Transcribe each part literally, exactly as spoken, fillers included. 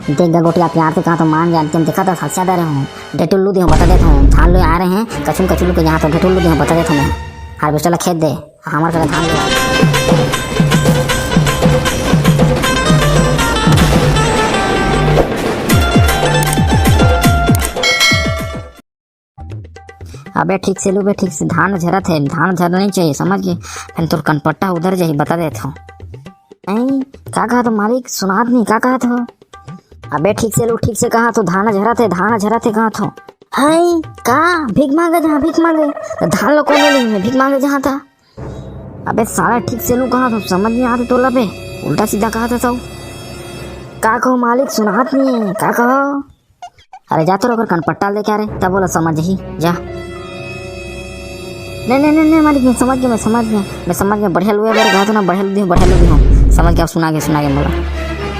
देख गा गोटिया, प्यार से कहा तो मान जा, तेन देखा तो हंसिया दे रहे हूँ, ढेटुल्लू दे हूँ, बता देत हूँ, धान ले आ रहे हैं, कछुल कछुल के यहाँ तो ढेटुल्लू दे हूँ, बता देत हूँ मैं। हार्वेस्टर ला खेत दे, हमार करा धान ले। अबे ठीक से लू बे, ठीक से धान झरत है, धान झरना नहीं चाहिए, समझ गए? फिर तोर कनपट्टा उधर जाही, बता देत हूँ। नहीं, का कहत हो मालिक, सुनात नहीं, का कहत हो? अबे ठीक से लू, ठीक से कहा तो धान झरत है, धान झरत है कहा तो। हाय, का? भीख मांगे जहाँ, भीख मांगे। तो धान लो कौन ले भीख मांगे जहाँ था? अबे साला ठीक से लू कहा तो समझ नहीं आते तोला बे, उल्टा सीधा कहा था सब। का कहो मालिक, सुनात नहीं है, का कहो? अरे जा तो ओकर कनपट्टा लेके आ रे, तब बोला समझ ही जा। नहीं, नहीं, नहीं, नहीं, मालिक, मैं समझ गया, मैं समझ गया, मैं समझ गया, बढ़िया लुए बर कहा तो ना, बढ़िया लुदी हूँ, बढ़िया लुदी हूँ, समझ गया, सुना गया, सुना गया मोला।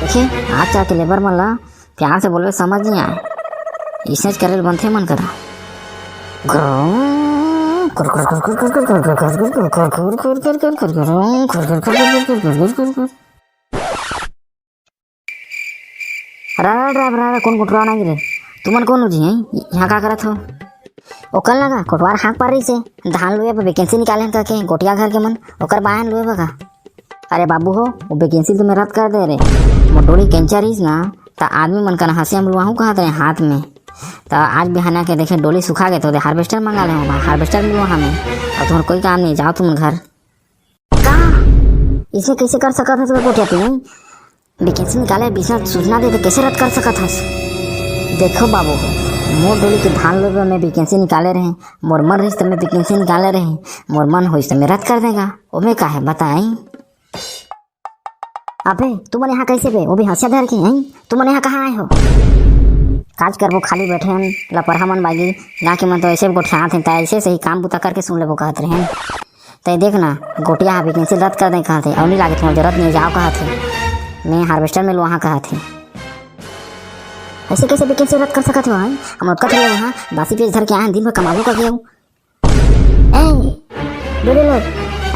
देखिए, आज जाके लेबर मन ला प्यार से बोलबे, समझ नहीं आए, इसने करे बनथे मन करा। अरे, अरे, अरे, अरे, कौन कुटरा ना गिरे? तुमन कौन उजी हैं? यहाँ का करत हो? ओ कल ना का कोटवार हाँक पर रही से, धान लुए पर वैकेंसी निकाले हैं करके, गोटिया घर के मन, ओकर बायन लुए बा का? अरे बाबू हो, वो वैकेंसी तो मैं रद्द कर दे रे। मोर डोली कैंचा रहीस ना, त आदमी मन कन हंसिया मिलवाहूँ कहत रहे हाथ में। त आज बिहाना के देखे डोली सुखा गए, तो हार्वेस्टर मंगा ले हूँ, हार्वेस्टर मिलवा हमें। अब तुम्हार कोई काम नहीं, जाओ तुम घर। का? इसे कैसे कर सकत हस गोटिया तू? वैकेंसी निकाले बिना सूचना दे, तो कैसे रद्द कर सकत हस? देखो बाबू, मोर डोली के धान लुए बर मैं वैकेंसी निकाले रहे, मोर मन रहिस त मैं वैकेंसी निकाले रहे, मोर मन होइस त मैं रद्द कर देगा, ओमे का है बताई? अबे, तुमन यहाँ कैसे बे? वो भी हंसिया धर के, हैं? तुमन यहाँ कहाँ आए हो? काज करबो, खाली बैठे हन, लपरहा मन बागी, गाँव के मन तो ऐसे गोठियात हैं, त ऐसे सही काम बुता करके सुन लेबो कहत रहे हैं। तै देख ना, गोटिया हा वैकेंसी रद्द कर दे कहत हे, अउ नहीं लागे तुम्हार जरूरत नहीं जाओ कहत हे। मैं हार्वेस्टर में लुआहा कहत हे। ऐसे कैसे वैकेंसी रद्द कर सकत हो भाई? हम ओतका थोड़े यहाँ बासी पेज धर के आए हैं, दिन भर कमाबो कर गए। ए, बूढ़े लोग,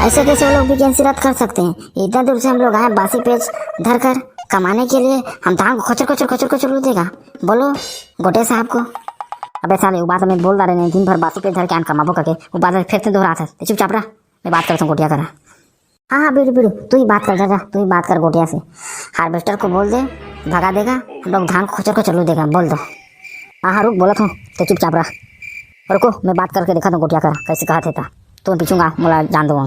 ऐसे कैसे वो लोग वैकेंसी रद्द कर सकते हैं? इतना दूर से हम लोग आए बासी पेज धर कर कमाने के लिए, हम धान को खचर खचर खचर खचर लू देगा। बोलो गोटे साहब को। अबे साले, वो बात मैं बोल रहे नहीं, दिन भर बासी पेज धर के आन कमाबो करके, वो बात फिर से दोहरात है। चुपचाप रह। मैं बात करता हूँ गोटिया करा। हाँ, हाँ, बिड़ू, बिड़ू, तू ही बात कर, जा, जा, तू ही बात कर गोटिया से। हार्वेस्टर को बोल दे, भगा देगा, हम लोग धान को खचर खचर लू देगा, बोल दो। हाँ, हाँ, रुक, बोलत हूँ, तो चुपचाप रह। रुको, मैं बात करके देखा तो गोटिया करा, कैसे कहा थे था। तो पीछूंगा, मोला जान दो।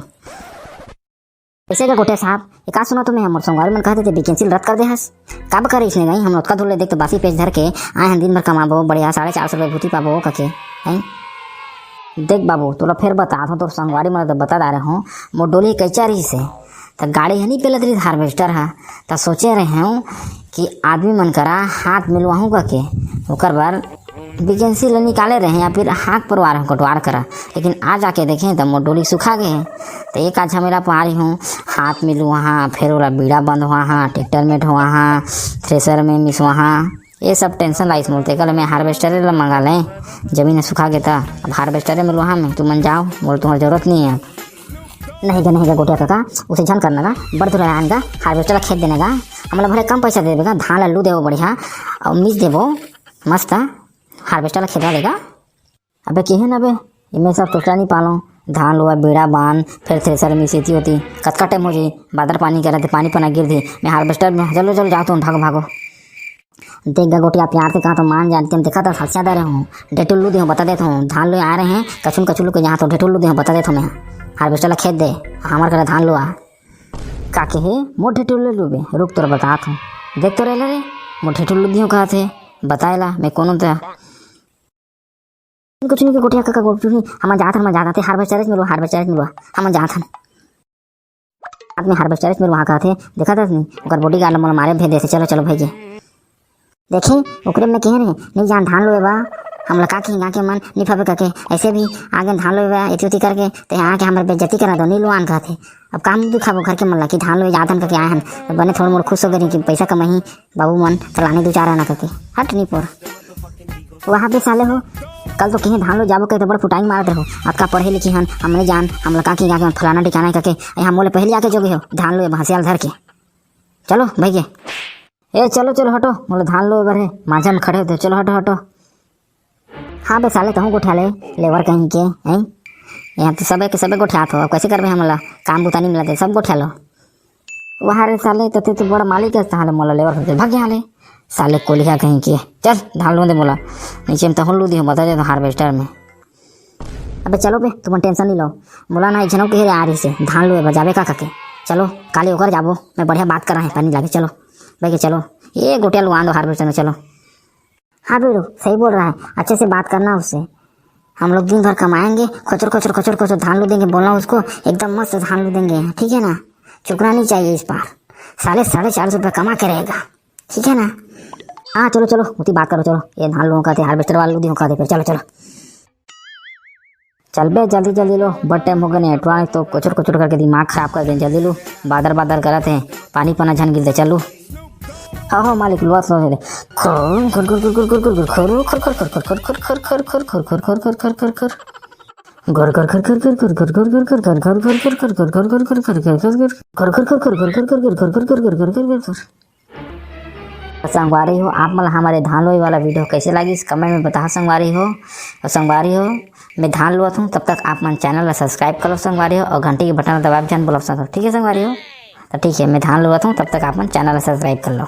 कैसे का गोटिया साहब, ये का सुना तुम्हें, हमर संगवारी मन कहते थे वैकेंसी रद्द कर दे हस। काब करे इसने गई, हम ओतका दूर ले देख तो बासी पेज धर के आए हैं, दिन भर कमाबो, बढ़िया साढ़े चार सौ रुपये भूती पाबो कके, हैं? देख बाबू, तोला फेर बतात हूँ, तोर संगवारी मन तो बता डारे हूँ, मोर डोली कैचा रहिस हे, त गाड़ी ह नहीं पेलत रहिस हार्वेस्टर ह, त सोचे रहे हूँ कि आदमी मन करा हाथ मिलवाहूँ कके, ओकर बर वैकेंसी ल निकाले रहे या फिर हाथ परवार हूँ कटवार करा, लेकिन आ जाके देखें त मोर डोली सुखा गए हे। त एक आध झमेला पारी हूँ, हाथ मिलवाहा, फिर ओला बीड़ा बंधवाहा, ट्रैक्टर में ढोवाहा, थ्रेसर में मिसवाहा, ये सब टेंशन लाइस मोर, तेकर ले मैं हार्वेस्टरे ला मंगा लें। जमीन ह सुखा गे त अब हार्वेस्टरे में लोहा में तुमन जाओ, मोर तुम्हार जरूरत नहीं है। नहीं गा, नहीं गा गोटिया काका, उसे झन करना गा, बड़ दुलरान गा, हार्वेस्टर ला खेत देना गा, हमला भले कम पैसा दे देबे गा, धान ला लू देबो बढ़िया, और मीस देबो मस्त, हार्वेस्टर ला खेतवा देगा। अबे केहे ना बे, इमे सब टोटला नहीं पालो। धान लुआ, बीड़ा बांध, फिर थ्रेसर में सेती होती। कतका टाइम हो जाई, बादर पानी करा थे, पानी पना गिर दी। मैं हार्वेस्टर में, चलो, चलो, जाओ तुम, भागो, भागो। देख गा गोटिया, प्यार से कहा तो मान जा, तेन देखा तो हंसिया दे रहे हूँ। ढेटुल्लू दे हूँ, बता देता हूँ। धान लुए आ रहे हैं, कछुल कछुल के यहाँ तो ढेटुल्लू दे हूँ, बता देता हूँ मैं। हार्वेस्टर ला खेत दे, हमार करा धान लुआ। का केहे, मोर ढेटुल्लू लुबे, रुक तोर बतात हूँ। देख तो रहे रे, मोर ढेटुल्लू दे हूँ कहा थे, बताए ला, मैं कोनो था। कुछ नहीं के गोटिया काका, कुछ नहीं, हम जात हन, हम जात हन, हार्वेस्टर में लो, हार्वेस्टर में लो, हम जात हन। आदमी हार्वेस्टर में वहाँ कहते, देखा था नहीं, ओकर बॉडीगार्ड मोला मारे भेज देते, चलो, चलो भाई के। देखे, ओकरे में कहे रहे, नहीं जान धान लोए बा, हम लका के हिंगा के मन, नहीं फबे करके, ऐसे भी आगे धान लोए बा, एती ओती करके, ते यहाँ के हमारे बेइज्जती करा दो, नहीं लोआन कहते। अब काम नहीं दिखाबो घर के मन ला कि धान लोए जात हन करके आए हन, तो बने थोड़ा मोड़ खुश हो गए कि पैसा कमाई, बाबू मन, तो लाने दो चार आना करके। हट नहीं पोर। वहाँ पे साले हो, कल तो कहीं धान लो जाबो कहे तो बड़ पुटाई मारत रहो। अतका पढ़े लिखी हन, हमने जान, हम लका की जाके फलाना ठिकाना करके, यहाँ मोले पहले आके जोगे हो, धान लो ये भैंसियाल धर के। चलो, भाई के। ए चलो चलो हटो, मोला धान लुए बर हे, माझा में खड़े होते, चलो हटो हटो। हाँ बे साले, तहूँ गोठिया ले, लेबर कहीं के, हैं? यहाँ तो सबे के सबे गोठियात हो, अब कैसे करबे हमला? काम बुता नहीं मिलते, सब गोठिया लो। वाह रे साले, तते तो बड़ा मालिक है, साले मोला लेबर करके भाग यहाँ ले। साले कोलिहा कहीं के, चल धान लुए दे मोला। नीचे में तहूँ लू दी हो, बता दे तो हार्वेस्टर में। अबे चलो बे, तुमन टेंशन नहीं लो। मोला ना एक झन के आ रही से धान लुए बर जाबे का कके। चलो काले ओकर जाबो, मैं बढ़िया बात करा है पानी लागे। चलो भाई के चलो, ये गोटिया लुआ दो हार्वेस्टर में। चलो। हाँ बेड़ू, सही बोल रहा है, अच्छे से बात करना उससे। हम लोग दिन भर कमाएंगे, खोचर खोचर खोचर खोचर धान लू देंगे, बोलना उसको, एकदम मस्त धान लू देंगे, ठीक है ना? चुकना नहीं चाहिए इस बार। साले साढ़े चार सौ रुपये कमा के रहेगा, ठीक है ना? हाँ चलो चलो, उती बात करो, चलो। ये धान लुआ का दे, हार्वेस्टर वाला लू दी का दे, फिर चलो चलो। चल बे जल्दी जल्दी लो, बड़ टाइम हो गए ने, ट्रॉनिक तो कुचर कुचर करके दिमाग खराब कर दे। जल्दी लू, बादर बादर करत है, पानी पना झन गिर दे। चलू। हाँ हो मालिक, लुआ तो दे। संगवारी हो, आप मन ला हमारे धान लुई वाला वीडियो कैसे लागिस, कमेंट में बताओ संगवारी हो। और संगवारी हो, मैं धान लुअत हूँ, तब तक आप मन चैनल ला सब्सक्राइब कर लो संगवारी हो, और घंटी के बटन ला दबाए झन बोलब संगवारी, ठीक है संगवारी हो? तो ठीक है, मैं धान लुअत हूँ, तब तक आप मन चैनल ला सब्सक्राइब कर लो।